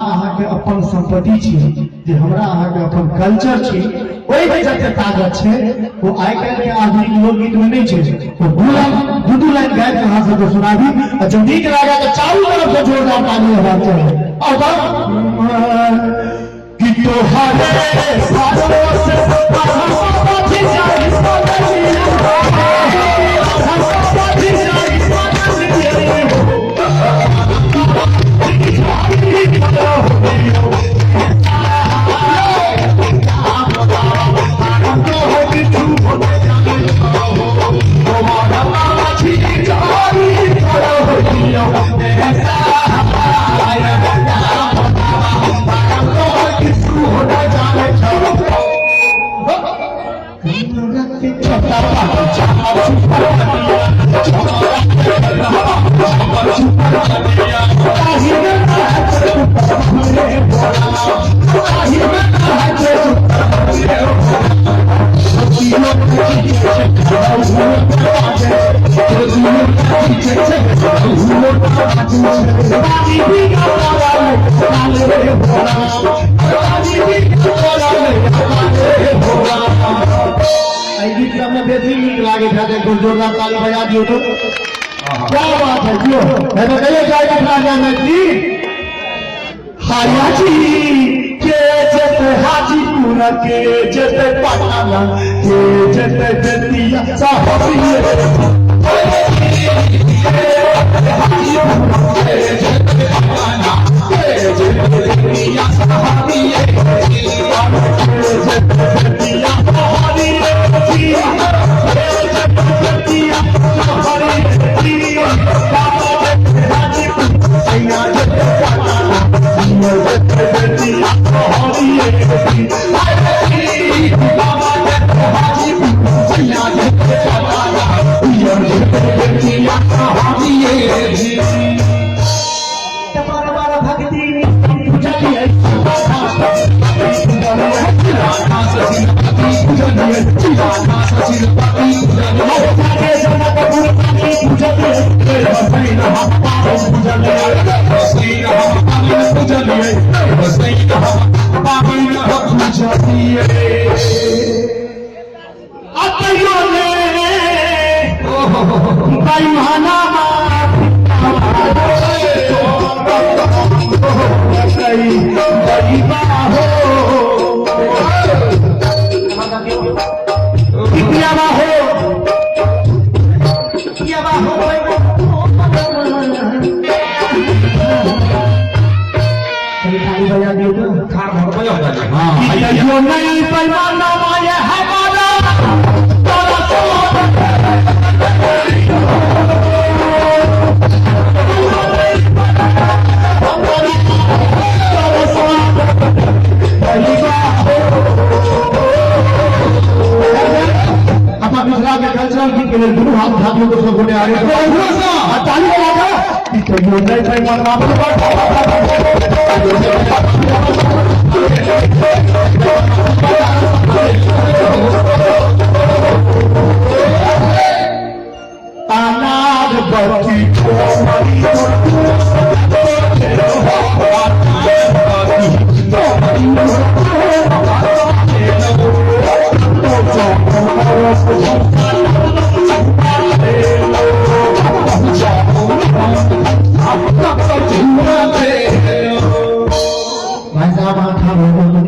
अहाँके अपन सम्पत्ति छी, जे हमरा अहाँके अपन कल्चर छी, ओहिमे जते ताकत छै ओ आइ काल्हि के आधुनिक लोकगीत में नहीं छै। ओ दू लाइन, दू दू लाइन गाबि के अहाँ सबके सुनाबी आ जब नीक लागे तऽ चारू तरफ से जोरदार ताली हेबाक चाही। और तब कि तोहरे भरोसे एहि गीत सबमे बेसी नीक लागैत हैत, एक बेर जोरदार ताली बजा दियौ तो। क्या बात है, क्यों मैं तो कहियो जय मिथिला जय मैथिली। हायाजी के जेते हाजीपुर के जेते पटना के जेते बेतिया साहबिये अपना मिथिला के कल्चरल गीत के लेल दुनू हाथ उठा दियौ तो सब गोटे आगे आ ताली बजा के ई कहियो नहीं पैमाना। अनार बची भाई साहब, अहाँ ठाढ़ हो जाउ।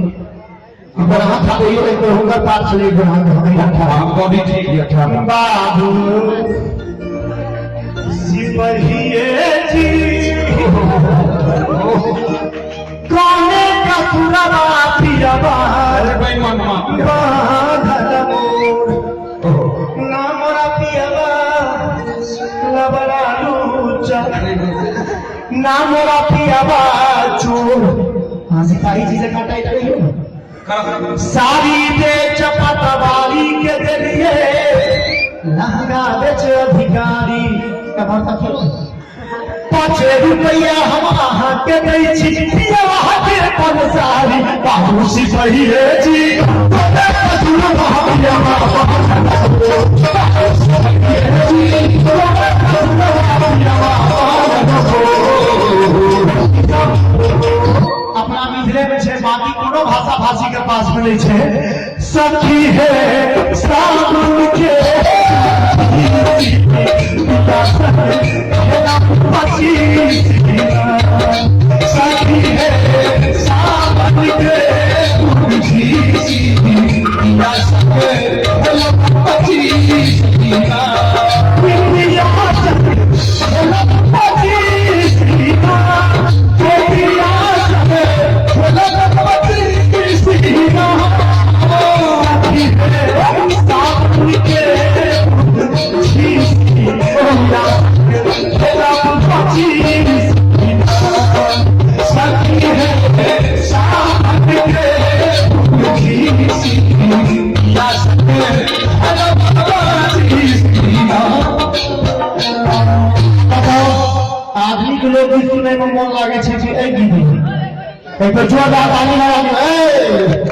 एक अहाँ ठाढ़ होइयो, एक बेर हुनकर पाठ छलै, एक बेर अहाँ ठाढ़। हम बॉडी ठीक ये ठाढ़। बाबू सिपहिए जी कौने कतुरवा पियवा अरे बेईमानमा बांधल मोर ना मोरा पियवा लबड़ा लूचा ना मोरा पियवा चोर। हाँ सिपाही जी से काटाई रही हो सारी दे चपटवारी के देलिए लहंगा बेच अधिकारी 5 रुपया हम अहाँ के दै छी पियवा के पंसारी। बाबू सिपाही जी बाकी कोनो भाषा भाषी के पास में नहीं छै। सखी है सावन के सखी है सावन के आधुनिक लोकगीत सुनय में मन लागे छै कि एहि गीत में। एक बेर जोरदार ताली लगा दियौ। ए!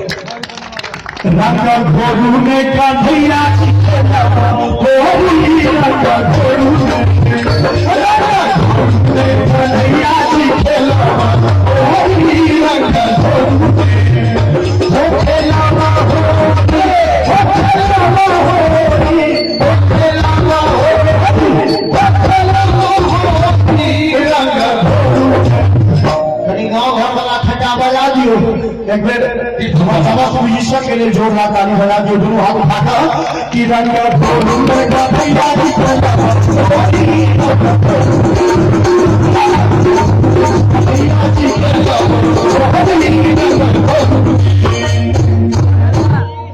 रंग घोरू में कन्हैया होरी, रंग घोरू में कन्हैया जी खेला होरी, रंग घोरू में हो खेलावा होरी, हो खेलावा होरी, हो खेलावा होरी, हो खेलावा होरी, रंग घोरू। कनी गाँव घर वाला खड्डा बजा दियो। एक बेर हमर समस्त म्यूजिशियन के लिए जोरदार ताली बजा दियो, दुनू हाथ उठा कऽ कि रंग घोरू में कन्हैया जी खेला होरी, कन्हैया जी खेला होरी, रंग घोरू।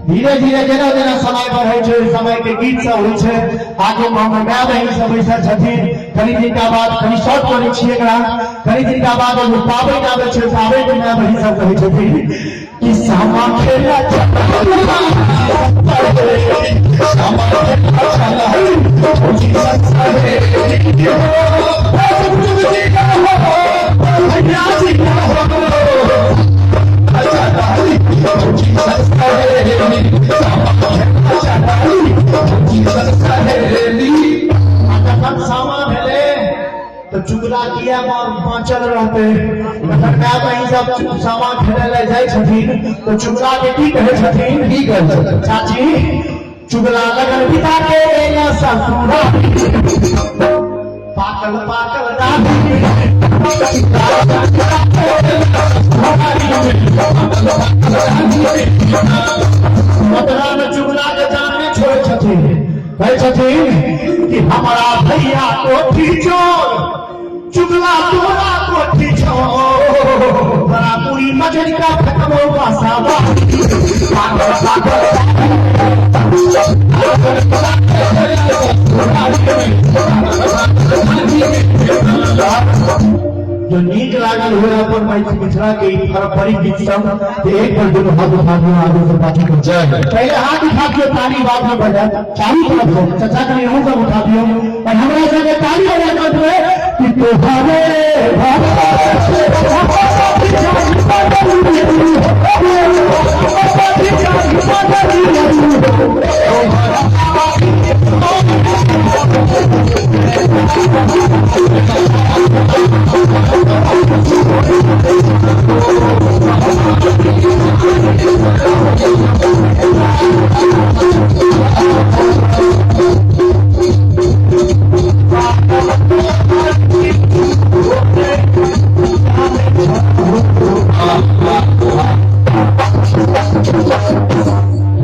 धीरे धीरे जेना जेना समय बढ़ै छै, समय के गीत सब होइ छै। आगू मे हमर माय बहिन सब बैसल छथिन। कनी दिनका बाद, कनी शॉर्ट करै छियै एकरा, कनी दिनका बाद एगो पाबनि आबै छै। पाबनि मे माय बहिन सब कहै छथिन कि सामा खेला सामा खेला आ जखन सामा भेलै तऽ चुगला किया बाँचल रहतै? जखन माय बहिन सब सामा खेलै लए जाइ छथिन तऽ चुगला के की कहै छथिन? की कहै छथिन? चाची, चुगला लगन बिता के एला ससुरा, पाकल पाकल दादी। मथुरा में चुगला के जान नहि छोड़ै छथिन। कहै छथिन कि हमारा भैया कोठी चोर, चुगला तोरा कोठी चोर, बड़ा पूरी मजरी का फेंकबो बासावा, पागल पागल। जो नीक लागल हुए अपन मिथिला के ई पारंपरिक गीत सब, तो एक बार दोनों हाथ उठा दियो, आगे से पाछू को। जय हो। पहले हाथ उठा दियो, ताली बाद में बजा। चारों तरफ से चाचा कहीं हम सब उठा दियो और हमरा सबके ताली बजा कर दे कि तोहरे